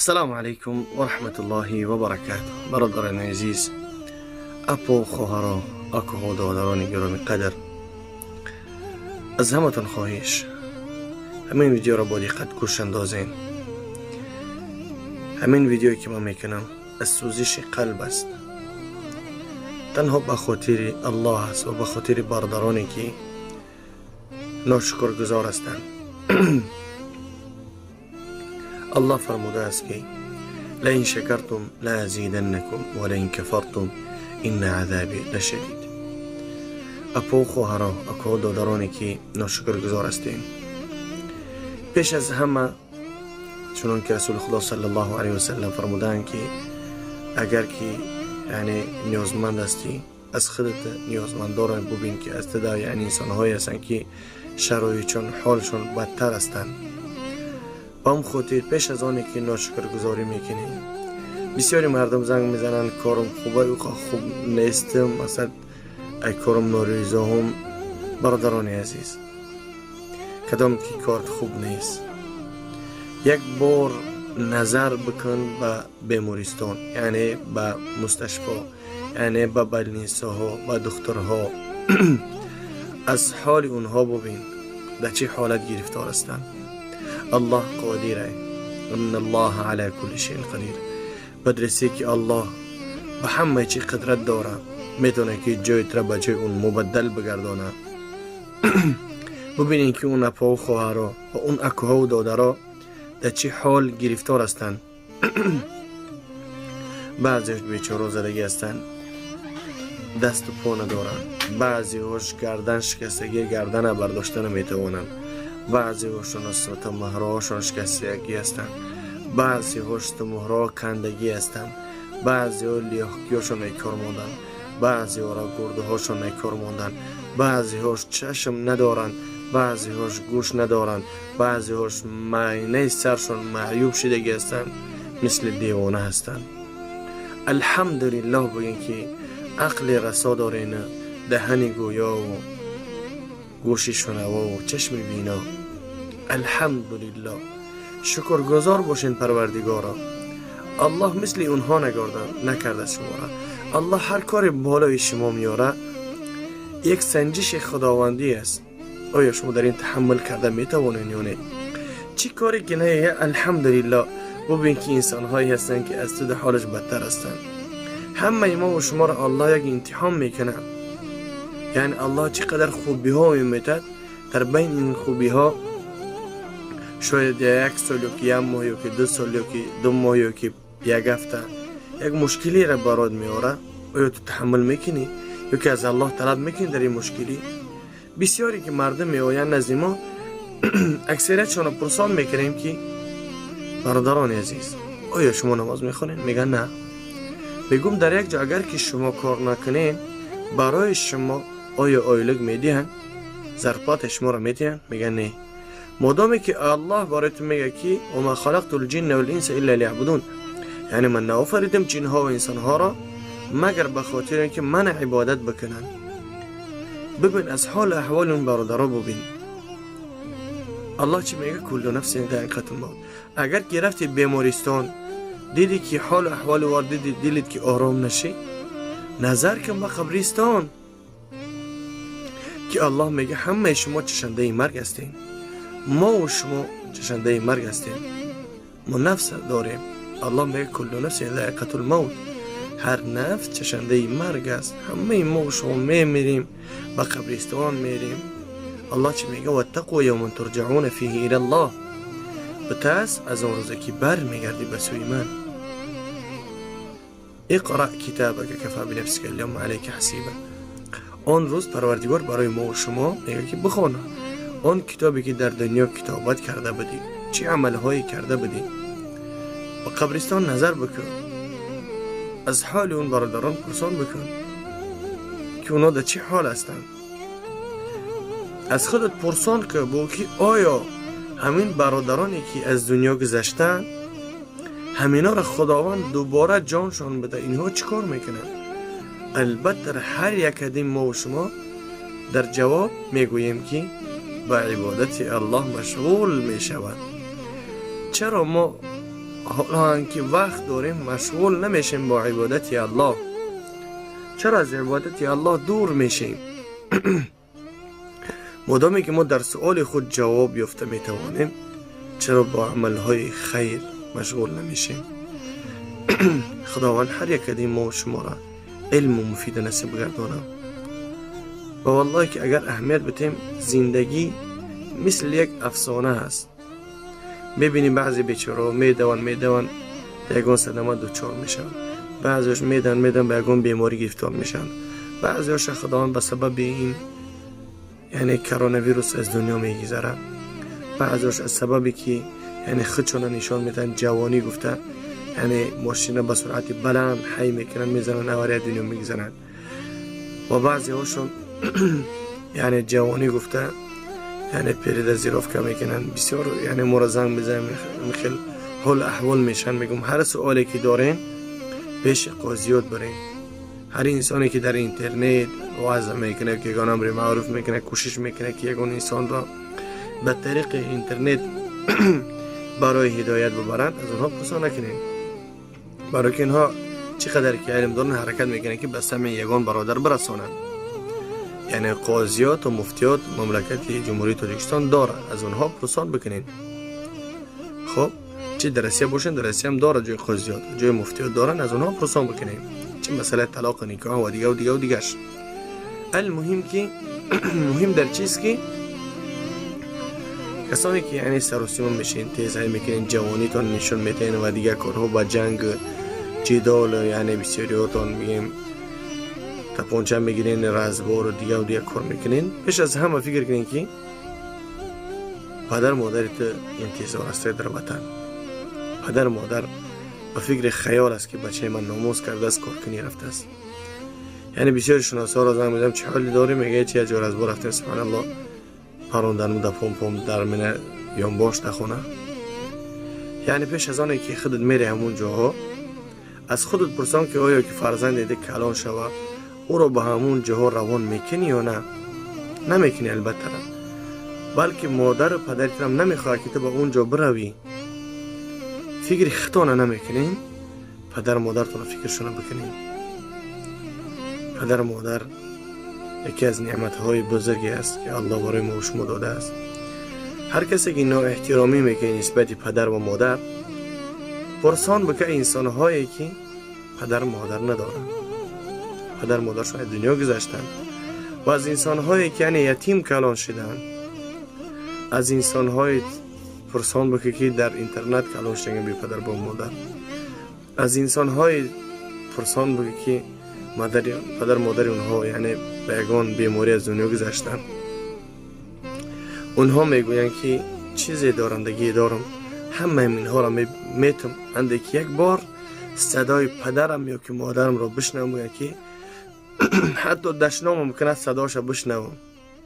Ассалому алайкум ва раҳматуллоҳи ва баракатуҳ. Бародарони азиз, апо, хоҳаро, акоҳо, додарони гиромӣ қадр, аз ҳаматон хоҳиш, ҳамин видеоро бо диққат гӯш андозен. Ҳамин видеое ки ман мекунам аз сӯзиши қалб аст, танҳо ба хотири Аллоҳ аст ва ба хотири бародароне ки ношукргузор ҳастанд. Аллоҳ фармудааст ки لئن شكرتم لأزيدنكم ولئن كفرتم إن عذابي لشديد. اپو خواهرا، اکو دادرانی که ناشکرگزار هستیم، پیش از همه چنان که رسول خدا صلی الله علیه و سلم فرمودند که اگر که یعنی نیازمند هستی از خودت نیازمندان ببین که از تدا، یعنی انسانهایی هستند که شرایطشون حالشون بدتر هستند. با هم خاطر پیش از آنی که ناشکرگزاری میکنیم، بسیاری مردم زنگ میزنن کارم خوبه خوب نیستم، مثلا ای کارم ناریزا هم. برادران عزیز، کدام که کارت خوب نیست، یک بار نظر بکن به بیمارستان، یعنی به مستشفا، یعنی به بلنیساها، به دکترها، از حال اونها ببین در چه حالت گرفتار هستند. الله قادره، ان الله علی کل شیء قدیر. بدرسی که الله به همه چی قدرت داره، میتونه که جای تر به جای اون مبدل بگردانه. ببینین که اون اپا و خواهرا و اون اکوها و دادرا در چه حال گرفتار هستند. بعضیش بیچاره زدگی هستند، دست و پا ندارن، بعضی هاش گردن شکستگی، گردن برداشته نمیتوانند، بعضی هاشون از مهرهاشون شکستگی هستند، بعضی هاش مهرها کندگی هستند، بعضی ها لیاقیاشون کار ماندن، بعضی ها را گرده هاشون کار ماندن، بعضی هاش چشم ندارن، بعضی هاش گوش ندارن، بعضی هاش معینه سرشون معیوب شدگی هستند، مثل دیوانه هستند. الحمدلله بگین که عقل رسا دارین، دهن گویا و گوش شنوا و چشم بینا. الحمدلله، شکرگزار باشین پروردگارا. الله مثل اونها نکرده شما را. الله هر کار بالای شما میاره یک سنجش خداوندی است. آیا شما در این تحمل کرده میتوانین یا نه؟ چی کاری که نه، الحمدلله. ببین که انسان هایی هستن که از تو حالش بدتر هستن. همه ما و شما را الله یک امتحان میکنه. یعنی الله چقدر خوبی ها میمیتد، در بین این خوبی ها شاید یک سال یا که یک ماه یا که دو سال یا که دو ماه یا که یک هفته یک مشکلی را برات میاره. آیا تو تحمل میکنی یا که از الله طلب میکنی در این مشکلی؟ بسیاری که مردم میآیند نزد ما، اکثریتشان را پرسان میکنیم که برادران عزیز، آیا شما نماز میخونین؟ میگن نه. بگم در یک جا اگر که شما کار نکنین، برای شما آیا آیلگ میدهن؟ зарплата شما را میدهن؟ میگن نه. مادامی که الله برای تو میگه که و ما خلقت الجن والانس الا لیعبدون، یعنی من نآفریدم جن ها و انسان ها را مگر به خاطر اینکه من عبادت بکنن. ببین از حال احوال اون برادرها ببین. الله چی میگه؟ کل نفس ذائقة الموت. اگر که رفتی بیمارستان دیدی که حال احوال وار دیدی، دلت که آرام نشی، نظر کن به قبرستان که الله میگه همه شما چشنده مرگ هستین. ما و شما چشنده مرگ هستیم. ما نفس داریم. الله میگه کل نفس ذائقة الموت، هر نفس چشنده مرگ است. همه ما و شما میمیریم، به قبرستان میریم. الله چی میگه؟ واتقوا یوما ترجعون فیه الی الله. بترس از اون روزی که بر میگردی به سوی من. اقرأ کتابک کفا بنفسک اليوم علیک حسیبا. آن روز پروردگار برای ما و شما میگه که بخوان آن کتابی که در دنیا کتابت کرده بودی، چه عملهایی کرده بودی. به قبرستان نظر بکن، از حال اون برادران پرسان بکن که اونا در چه حال هستند. از خودت پرسان که با که آیا همین برادرانی که از دنیا گذشتن، همینا را خداوند دوباره جانشان بده، اینها چیکار میکنن؟ البته در هر یک از ما و شما در جواب میگوییم که به عبادت الله مشغول میشوند. چرا ما ҳоло ки вақт дорем, машғул намешем бо ибодати Аллоҳ? Чаро аз ибодати Аллоҳ дур мешем? Модоме ки мо дар суоли худ ҷавоб ёфта метавонем, чаро бо амалҳои хайр машғул намешем? Худованд ҳар як аз мо шуморо илму муфида насиб гардонад. Ва валлоҳе ки агар аҳамият битем, зиндагӣ мисли як афсона ҳаст. Мебинӣ, баъзе бечораҳо медаванд, медаванд, ба ягон садама дучор мешаванд. Баъзеош медаванд, медаванд, ба ягон беморӣ гирифтор мешаванд. Баъзеоша Худованд ба сабаби ин, яъне коронавирус, аз дунё мегузарад. Баъзеош аз сабабе ки, яъне, худшона нишон медиҳанд, ҷавонӣ гуфта, яъне мошина ба суръати баланд ҳай мекунанд, мезананд, авария, дунё мегузаранд. Ва баъзеҳошон, яъне, ҷавонӣ гуфта, яъне передозировка мекунанд. Бисёр, яъне, моро занг мезанем, хел ҳол аҳвол мешаванд. Мегӯм, ҳар суоле ки дорем, пеши қозиёт барем. Ҳар инсоне ки дар интернет ваъза мекунад, ки ягон амри маъруф мекунад, кӯшиш мекунад, ки ягон инсонро ба тариқи интернет барои ҳидоят бибаранд, аз онҳо пурсон накунем, барои ки инҳо чӣ қадар ки илм доранд, ҳаракат мекунанд, ки ба самъи ягон бародар бирасонанд. Яъне қозиёту муфтиёт мамлакати Ҷумҳурии Тоҷикистон дорад, аз онҳо пурсон бикунед. Хуб, чӣ дар Россия бошед, дар Россиям дорад, ҷои қозиёт, ҷои муфтиёт доранд, аз онҳо пурсон бикунед, чӣ масъалаи талоқу никоҳ ва дигаву дигаву дигаш. Алмуҳим ки муҳим дар чист, ки касоне ки, яъне, саросима мешин, тезҳай мекунед, ҷавонитон нишон метаҳед ва дигар корҳо, ба ҷанг, ҷидол, яъне бисёриҳотон, мегем, тапонча мегирен, разбору дигаву дигар кор мекунед, пеш аз ҳама фикр кунед, ки падар модари ту интизор аст дар ватан. Падар модар ба фикри хаёл аст, ки бачаи ман номус кардааст, коркунӣ рафтааст. Яъне бисёри шиносҳоро занг мезанам: «Чӣ ҳоле дорӣ?» Мегӯяд, чи, як ҷо разбор рафтем, субҳаналлоҳ, паронданму да пом-пом дар мина ёнбош дар хона. Яъне пеш аз оне ки худат мере ҳамун ҷоҳо, аз худат пурсон, ки оё ки фарзанде калон шава, ӯро ба ҳамун ҷоҳо равон мекунӣ ё на? Намекунӣ, албатта. Балки модару падаритам намехоҳад, ки ту ба он ҷо биравӣ. Фикри хитона намекунем, падару модартона фикршона бикунем. Падару модар яке аз неъматҳои бузурге аст, ки Аллоҳ барои мо шумо додааст. Ҳар касе ки ноэҳтиромӣ мекунӣ нисбати падар ва модар, пурсон бика инсонҳое ки падару модар надоранд, падар модаршон аз дунё гузаштанд, ва аз инсонҳое ки, яъне, ятим калон шуданд, аз инсонҳои пурсон бика, ки дар интернат калон шудаган, бепадар бо модар, аз инсонҳои пурсон бика, ки падар модари онҳо, яъне, ба ягон беморӣ аз дунё гузаштанд. Онҳо мегӯянд, ки чизе дорандагие дорам, ҳамаи инҳоро метум, анде ки як бор садои падарам ё ки модарамро бишнавам. Гӯянд, ки ҳатто дашномам кунад, садоша бишнавам.